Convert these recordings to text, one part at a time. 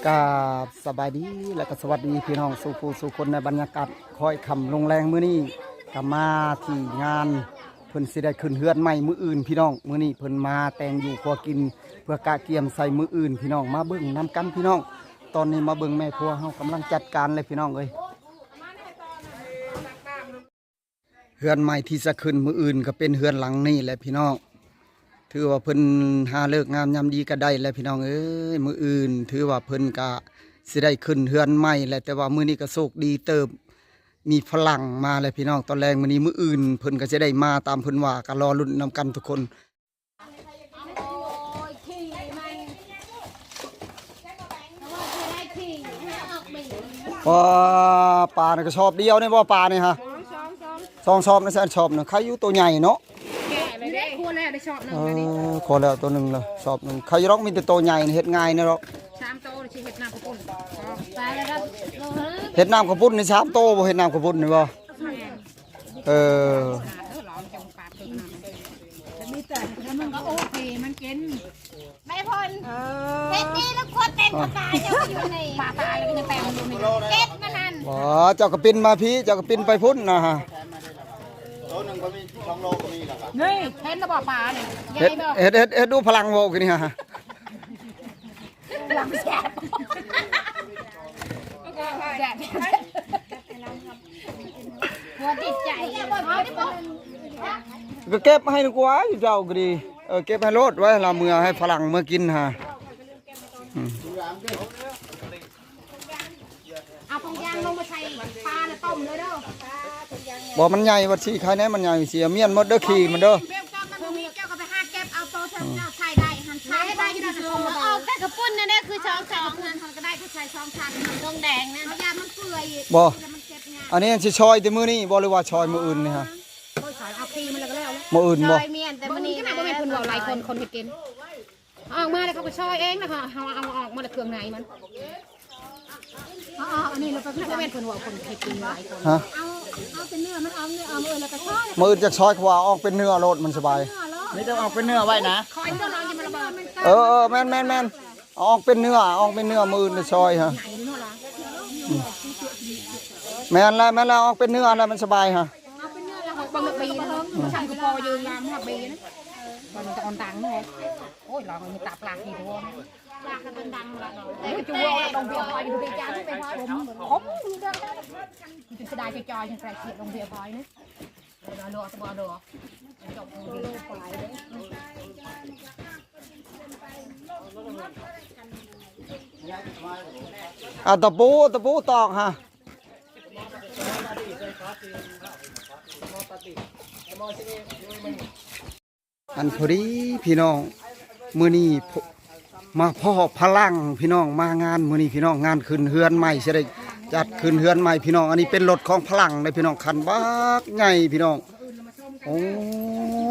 ກາບສະບາຍດີ ແລະກໍສະຫວັດດີພີ່ນ້ອງສູ່ຜູ້ສູ່ຄົນ ໃນບັນຍາກາດຄ້ອຍຄ່ຳລົງແລງມື້ນີ້ ກໍມາທີ່ງານ ເພິ່ນຊິໄດ້ຂຶ້ນເຮືອນໃໝ່ມື້ອື່ນພີ່ນ້ອງ. ມື້ນີ້ເພິ່ນມາແຕ່ງຢູ່ຄົວກິນ ເພື່ອກະກຽມໃສ່ມື້ອື່ນພີ່ນ້ອງ. ມາເບິ່ງນຳກັນພີ່ນ້ອງ. ຕອນນີ້ມາເບິ່ງແມ່ຄົວເຮົາກຳລັງຈັດການເລີຍພີ່ນ້ອງເອີຍ. ເຮືອນໃໝ່ທີ່ຈະຂຶ້ນມື້ອື່ນກໍເປັນເຮືອນຫຼັງນີ້ແຫຼະພີ່ນ້ອງ. ຖືວ່າເພິ່ນຫາເລີກງາມຍາມດີກໍໄດ້ແຫຼະພີ່ນ້ອງເອີຍ. ມື້ອື່ນຖືວ່າເພິ່ນກະຊິໄດ້ຂຶ້ນເຮືອນໃໝ່ແຫຼະ, ແຕ່ວ່າມື້ນີ້ກໍໂຊກດີເຕີບ ມີຝຣັ່ງມາແລ້ວພີ່ນ້ອງ. ຕອນແລງມື້ນີ້ ມື້ອື່ນເພິ່ນກໍຈະໄດ້ມາຕາມເພິ່ນວ່າ ກໍລໍລຸ້ນນຳກັນທຸກຄົນ. ປາ ປານີ້ກະສອບດຽວນີ້ບໍ່ ປານີ້ຮະ? ສອງ ສອງ ສອງ ສອບນີ້ ສອບໜຶ່ງ ໃຄຢູ່ໂຕໃຫຍ່ເນາະ. ແກ່ແລ້ວເດ້ ຄົວແລ້ວໄດ້ສອບໜຶ່ງ. ເອີ ອັນນີ້ ຄົວແລ້ວໂຕໜຶ່ງລະ ສອບໜຶ່ງ ໃຄຢູ່ດອກ. ມີແຕ່ໂຕໃຫຍ່ນີ້ເຮັດງ່າຍແນ່ດອກ. ສາມໂຕຊິເຮັດນ້ຳເຂົ້າປຸ້ນ ຕາຍແລ້ວ. ເຮັດນ້ຳເຂົ້າປຸ້ນນີ້ສາມໂຕບໍ່? ເຮັດນ້ຳເຂົ້າປຸ້ນນີ້ບໍ່? ແມ່ນ. ເອີ ມີແຕ່ມັນກໍໂອເຄ ມັນເປັນ ໃບພົນ ເອີ ເຮັດດີແລ້ວ ຄວາມເປັນຂອງຕາເຈົ້າຢູ່ນີ້ ປາຕາຍແລ້ວກໍຍັງແປງຢູ່ນີ້ ເຈັບມັນຫັ້ນ. ບໍ່ ເຈົ້າກໍປິ່ນມາພີ້ ເຈົ້າກໍປິ່ນໄປພຸ້ນນະ. ໂຕໜຶ່ງກໍມີ ສອງໂລກໍມີແລ້ວ. ນີ້ ເຫັນແລ້ວບໍ່ປານີ້? ເຮັດ ເຮັດ ເຮັດ ເຮັດດູພະລັງເວົ້າກິນນີ້ຮະ. ແຊບ ແຊບ ແຊບ ຫົວຕິດໃຈ ກໍເກັບໃຫ້ດີກວ່າເຈົ້າກໍດີ. ເອີ ເກັບໃຫ້ໂລດ ໄວ້ລະເມືອໃຫ້ຝຣັ່ງເມືອກິນຫາ. ອືມ ເອົາຖົງຢາງລົງມາໃສ່ປານະ ຕົ້ມເລີຍເດີ. ບໍ່ ມັນໃຫຍ່ ວ່າຊິຂາຍແດ່ ມັນໃຫຍ່ ເສຍມ້ຽນໝົດເດີ ຂີ້ມັນເດີ. ເຈົ້າກໍໄປຫາເກັບເອົາໂຕເຈົ້າໃສ່ໄດ້ຫັ້ນ ໃສ່ໄດ້ຢູ່ໃນຖົງ. ອອກແຕ່ກະປຸ້ນນັ້ນເດ້ ຄືສອງ ສອງ ເຮົາກໍໄດ້ ກໍໃສ່ສອງຖັງ ມັນຕ້ອງແດງນະ ເຮົາຢ້ານມັນເປື່ອຍ. ບໍ່ ອັນນີ້ຊິຊອຍແຕ່ມື້ນີ້ບໍ່ ຫຼືວ່າຊອຍມື້ອື່ນນີ້ຮະ? ໂອ້ຍ ຊອຍເອົາປີມັນແລ້ວກໍແລ້ວ ມື້ອື່ນບໍ່? ຊອຍມ້ຽນແຕ່ມື້ນີ້ ບໍ່ແມ່ນເພິ່ນເວົ້າຫຼາຍຄົນ ຄົນເຮັດກິນ. ເອົາອອກມາແລ້ວເຂົາກໍຊອຍເອງ ແລ້ວເຂົາ ເຮົາເອົາອອກໝົດເຄື່ອງໃນມັນ. ເອົາ ເອົາອັນນີ້ລະໄປ ບໍ່ແມ່ນເພິ່ນເວົ້າຄົນເຮັດກິນຫຼາຍຄົນ. ຮະ? ເອົາ ເອົາແຕ່ເນື້ອມັນ ເອົາເນື້ອ ເອົາເອີ ແລ້ວກໍຊອຍ. ມື້ອື່ນຈັກຊອຍ ເພາະວ່າອອກເປັນເນື້ອໂລດ ມັນສະບາຍ. ມີແຕ່ອອກເປັນເນື້ອໄວ້ນະ. ເອົາອອກເປັນເນື້ອ ອອກເປັນເນື້ອ ມື້ອື່ນໄດ້ຊອຍຮະ. ອືມ ແມ່ນແລ້ວ ແມ່ນແລ້ວ ອອກເປັນເນື້ອແລ້ວ ມັນສະບາຍຮະ. ເອົາເປັນເນື້ອແລ້ວ ເບິ່ງເບິ່ງປີນະ ຊ່າງຄືພໍຢືນລາງຮອດປີນະ. ມັນຈະອ່ອນຕັງເນາະ. ໂອ້ຍ ລາວມີຕາປາກດີໂພດ ປາກກະເປັນດັງລະເນາະ. ແຕ່ຈູວ່າດົງເບຍພອຍຢູ່ເບຈານໄປພອຍ ຂົມ ຂົມຢູ່ເດີ. ເສຍດາຍຈອຍໆ ຈັ່ງໃກ້ຄຽດດົງເບຍພອຍນະ. ເອົາຕະປູ ຕະປູຕອກຫາ. ອັນພໍດີພີ່ນ້ອງ ມື້ນີ້ ມາພໍ້ຝຣັ່ງພີ່ນ້ອງ ມາງານມື້ນີ້ພີ່ນ້ອງ ງານຂຶ້ນເຮືອນໃໝ່ ຊິໄດ້ຈັດຂຶ້ນເຮືອນໃໝ່ພີ່ນ້ອງ. ອັນນີ້ເປັນລົດຂອງຝຣັ່ງເດ້ພີ່ນ້ອງ ຄັນບັກໃຫຍ່ພີ່ນ້ອງ. ໂອ້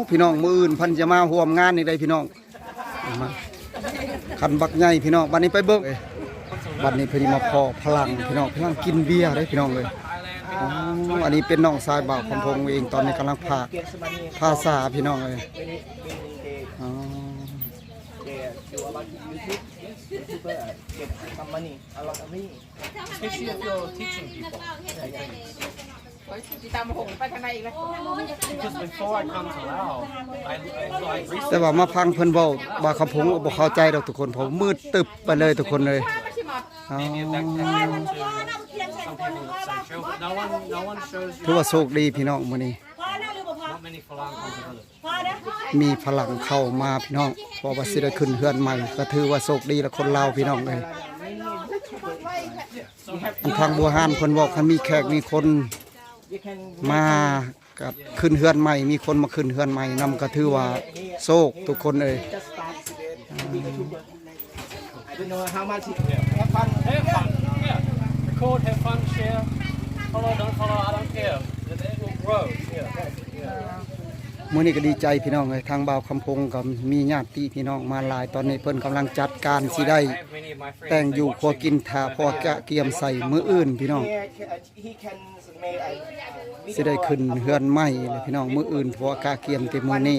ພີ່ນ້ອງ ມື້ອື່ນເພິ່ນຈະມາຮ່ວມງານອີກເດ້ພີ່ນ້ອງ ມາ ຄັນບັກໃຫຍ່ພີ່ນ້ອງ. ບັດນີ້ໄປເບິ່ງ ບັດນີ້ເພິ່ນມາພໍ້ຝຣັ່ງພີ່ນ້ອງ ຝຣັ່ງກິນເບຍເດ້ພີ່ນ້ອງເອີຍ. ໂອ້ ອັນນີ້ເປັນນ້ອງຊາຍບ່າວຄຳພົງເອງ ຕອນນີ້ກຳລັງພາ ພາສາພີ່ນ້ອງເອີຍ. ອໍ Teach you, teaching people. Because before I come to Laos, I, I, I ແຕ່ວ່າມາຟັງເພິ່ນເວົ້າ ບ່າວຄຳພົງກໍບໍ່ເຂົ້າໃຈດອກທຸກຄົນ ເພາະມືດຕຶບໄປເລີຍທຸກຄົນເລີຍ. ອໍ Maybe a backpacker or two. Some people would say, "Sure," but no one, no one shows you. ຖືວ່າໂຊກດີພີ່ນ້ອງມື້ນີ້ Not many Falang come to Bali. ມີຝຣັ່ງເຂົ້າມາພີ່ນ້ອງ ເພາະວ່າຊິໄດ້ຂຶ້ນເຮືອນໃໝ່ ກໍຖືວ່າໂຊກດີລະຄົນລາວພີ່ນ້ອງເອີຍ. ອັນທາງບູຮານເພິ່ນເວົ້າ ຄັນມີແຂກມີຄົນມາ ກໍຂຶ້ນເຮືອນໃໝ່ ມີຄົນມາຂຶ້ນເຮືອນໃໝ່ນຳ ກໍຖືວ່າໂຊກທຸກຄົນເອີຍ. I don't know how much. Yeah. Have fun. Have fun. Yeah. Record, have fun, share. Follow, don't follow, I don't care. The net will grow. Yeah. Yeah. ມື້ນີ້ກໍດີໃຈພີ່ນ້ອງເອີຍ ທາງບ່າວຄຳພົງກໍມີຍາດຕິພີ່ນ້ອງມາຫຼາຍ. ຕອນນີ້ເພິ່ນກຳລັງຈັດການຊິໄດ້ແຕ່ງຢູ່ຄົວກິນ ຖ້າພໍກະກຽມໃສ່ມື້ອື່ນພີ່ນ້ອງ ຊິໄດ້ຂຶ້ນເຮືອນໃໝ່ແລ້ວພີ່ນ້ອງ. ມື້ອື່ນພໍກະກຽມແຕ່ມື້ນີ້.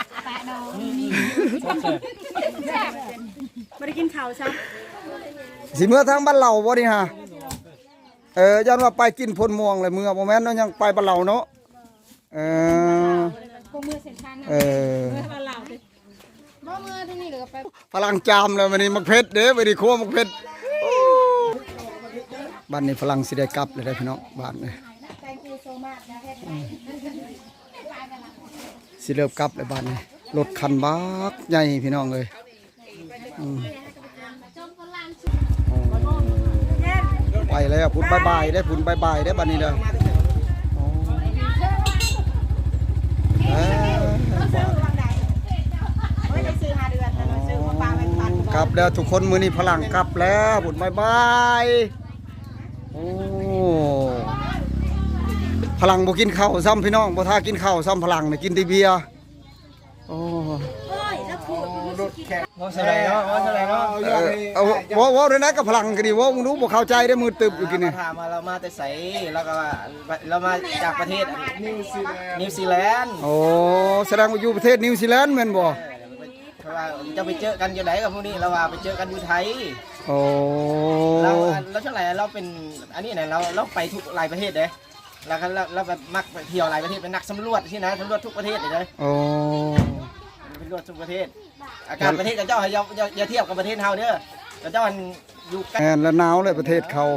ປະດອງ ບໍ່ໄດ້ກິນເຂົ້າຊ້ຳ. ຊິເມືອທາງບ້ານເຫຼົ່າບໍ່ນີ້ຫາ? ເອີ ຢ້ານວ່າໄປກິນໂພນມ່ວງແລ້ວເມືອ ບໍ່ແມ່ນເນາະ ຍັງໄປບ້ານເຫຼົ່າເນາະ. ເອີ ພວກເມືອເສັ້ນທາງນຳ ເອີ ເມືອບ້ານເຫຼົ່າຕິ ບໍ່ເມືອທາງນີ້ ແລ້ວກໍໄປ ຝຣັ່ງຈາມແລ້ວ ມື້ນີ້ໝາກເຜັດເດ້ ມື້ນີ້ຄົວໝາກເຜັດ. ໂອ້ ບັດນີ້ຝຣັ່ງຊິໄດ້ກັບແລ້ວເດ້ພີ່ນ້ອງ ບາດນີ້ Thank you so much ນະ ເຮັດໃຫ້ ຊິເລີ່ມກັບແລ້ວບາດນີ້ ລົດຄັນບັກໃຫຍ່ພີ່ນ້ອງເອີຍ. ອືມ ໂອ້ ໄປແລ້ວພຸ້ນ ບາຍບາຍເດ້ພຸ້ນ ບາຍບາຍເດ້ບັດນີ້ເດີ. ໂອ້ ເອີ ກັບແລ້ວທຸກຄົນ ມື້ນີ້ຝຣັ່ງກັບແລ້ວພຸ້ນ ບາຍບາຍ. ໂອ້ ຝຣັ່ງບໍ່ກິນເຂົ້າຊ້ຳພີ່ນ້ອງ ບໍ່ຖ້າກິນເຂົ້າຊ້ຳ ຝຣັ່ງນີ້ກິນແຕ່ເບຍ. ໂອ້ ໂອ້ຍ ລະໂພດ ເວົ້າເທົ່າໃດເນາະ ເວົ້າເທົ່າໃດເນາະ ເອີ ເອົາ ເວົ້າ ເວົ້າແນວໃດກັບຝຣັ່ງກໍດີ ເວົ້າເບິ່ງດູ ບໍ່ເຂົ້າໃຈເດ້ ມືດຕຶບຢູ່ກີ້ນີ້ ຖາມວ່າລາວມາແຕ່ໃສ ລາວກໍວ່າລາວມາຈາກປະເທດນິວຊີແລນ ນິວຊີແລນ. ໂອ້ ສະແດງວ່າຢູ່ປະເທດນິວຊີແລນແມ່ນບໍ່? ເອີ ເພາະວ່າເຈົ້າໄປເຈີກັນຢູ່ໃດກັບພວກນີ້ ລາວວ່າໄປເຈີກັນຢູ່ໄທ. ໂອ້ ລາວ ລາວຈັ່ງໃດ ລາວເປັນອັນນີ້ນະ ລາວ ລາວໄປທຸກຫຼາຍປະເທດເດ້. ແລ້ວກໍລາວ ລາວແບບມັກໄປທ່ຽວຫຼາຍປະເທດ ເປັນນັກສຳຫຼວດຊີ້ນະ ສຳຫຼວດທຸກປະເທດເລີຍ. ໂອ້ ສຳຫຼວດທຸກປະເທດ ອາກາດປະເທດເຂົາເຈົ້າ ຢ່າ ຢ່າ ຢ່າທຽບກັບປະເທດເຮົາເດີ ເຂົາເຈົ້າອັນຢູ່ໃກ້ ແມ່ນລະ ໜາວເລີຍປະເທດເຂົາ.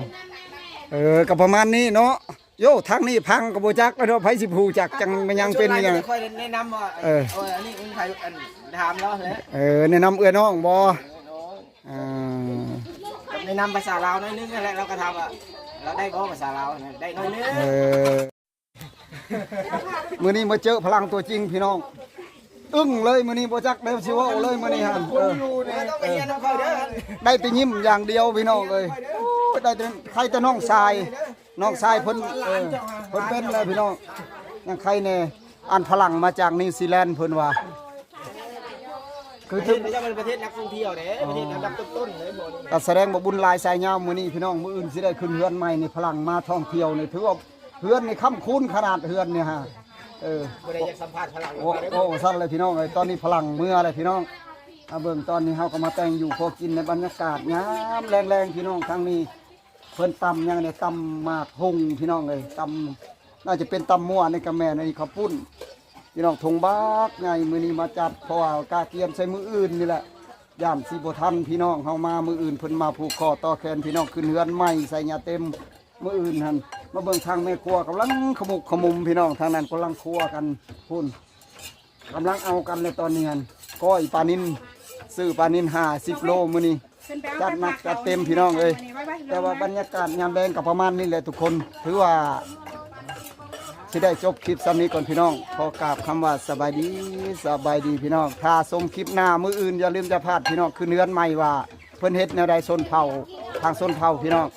ເອີ ກໍປະມານນີ້ເນາະ ໂຢ ທາງນີ້ພັງກໍບໍ່ຈັກແລ້ວເນາະ ໃຜຊິຮູ້ຈັກ ຈັກແມ່ນຫຍັງເປັນແມ່ນຫຍັງ ຂ້ອຍແນະນຳວ່າ ເອີ ເອີ ອັນນີ້ເປັນໃຜ ອັນ ຖາມລາວແຫຼະ ເອີ ແນະນຳເອື້ອຍນ້ອງບໍ່ ເອີ ນ້ອງ ອ່າ ແນະນຳພາສາລາວໜ້ອຍໜຶ່ງຫັ້ນແຫຼະ ລາວກໍຖາມວ່າ ລາວໄດ້ບໍ່ພາສາລາວ ໄດ້ໜ້ອຍໜຶ່ງ ເອີ ມື້ນີ້ມາເຈີພະລັງຕົວຈິງພີ່ນ້ອງ ອຶ້ງເລີຍມື້ນີ້ ບໍ່ຈັກແນວຊິເວົ້າເລີຍມື້ນີ້ຫັ້ນ ເອີ ຕ້ອງໄປຮຽນນຳເຂົາເດີ ໄດ້ແຕ່ຍິ້ມຢ່າງດຽວພີ່ນ້ອງເອີຍ ໂອ້ຍ ໄດ້ແຕ່ ໃຄແຕ່ນ້ອງຊາຍ ນ້ອງຊາຍເພິ່ນ ເອີ ເພິ່ນເປັນແລ້ວພີ່ນ້ອງ ຍັງໃຄແດ່ ອັນພະລັງມາຈາກນິວຊີແລນເພິ່ນວ່າ ຄື ປະເທດ ຖືກ ເຂົາເຈົ້າເປັນປະເທດນັກທ່ອງທ່ຽວເດ້ ອໍ ປະເທດອັນດັບຕົ້ນໆເດ້ ກໍສະແດງວ່າບຸນຫຼາຍສາຍຍາວມື້ນີ້ພີ່ນ້ອງ ມື້ອື່ນຊິໄດ້ຂຶ້ນເຮືອນໃໝ່ນີ້ ພະລັງມາທ່ອງທ່ຽວນີ້ ຖືວ່າເຮືອນນີ້ຄ້ຳຄູນຂະໜາດເຮືອນນີ້ຮະ ເອີ ບໍ່ໄດ້ຢາກສຳພາດພະລັງ ໂອ້ ເລີຍ ໂອ້ ຊັ້ນເລີຍພີ່ນ້ອງເອີຍ ຕອນນີ້ພະລັງເມືອແລ້ວພີ່ນ້ອງ ມາເບິ່ງຕອນນີ້ເຮົາກໍມາແຕ່ງຢູ່ພໍກິນໃນບັນຍາກາດຍາມແລງໆ ພີ່ນ້ອງ ທາງນີ້ ເພິ່ນຕຳຫຍັງນີ້ ຕຳໝາກຫຸ່ງພີ່ນ້ອງເອີຍ ຕຳ ໜ້າຈະເປັນຕຳມົວນີ້ກໍແມ່ນ ອັນນີ້ເຂົ້າປຸ້ນ ພີ່ນ້ອງ ຖົງບັກໃຫຍ່ ມື້ນີ້ມາຈັດ ເພາະວ່າກະກຽມໃສ່ມື້ອື່ນນີ້ແຫຼະ ຢ້ານຊິບໍ່ທັນ ພີ່ນ້ອງເຮົາມາມື້ອື່ນ ເພິ່ນມາຜູກຂໍ້ຕໍ່ແຂນ ພີ່ນ້ອງ ຂຶ້ນເຮືອນໃໝ່ໃສ່ຍາເຕັມ ມື້ອື່ນຫັ້ນ ມາເບິ່ງທາງແມ່ຄົວກຳລັງຂະໝຸກຂະໝຸມ ພີ່ນ້ອງ ທາງນັ້ນກຳລັງຄົວກັນພຸ້ນ ກຳລັງເອົາກັນແລ້ວຕອນນີ້ຫັ້ນ ກ້ອຍປານິນ ຊື້ປານິນຫ້າສິບໂລມື້ນີ້ ຈັດໜັກຈັດເຕັມພີ່ນ້ອງເອີຍ ແຕ່ວ່າບັນຍາກາດຍາມແລງກໍປະມານນີ້ແຫຼະທຸກຄົນ ຖືວ່າຊິໄດ້ຈົບຄລິບສ່ຳນີ້ກ່ອນພີ່ນ້ອງ ຂໍກາບຄຳວ່າສະບາຍດີ ສະບາຍດີພີ່ນ້ອງ ຖ້າຊົມຄລິບໜ້າມື້ອື່ນ ຢ່າລືມຢ່າພາດພີ່ນ້ອງ ຂຶ້ນເຮືອນໃໝ່ວ່າເພິ່ນເຮັດແນວໃດຊົນເຜົ່າ ທາງຊົນເຜົ່າພີ່ນ້ອງ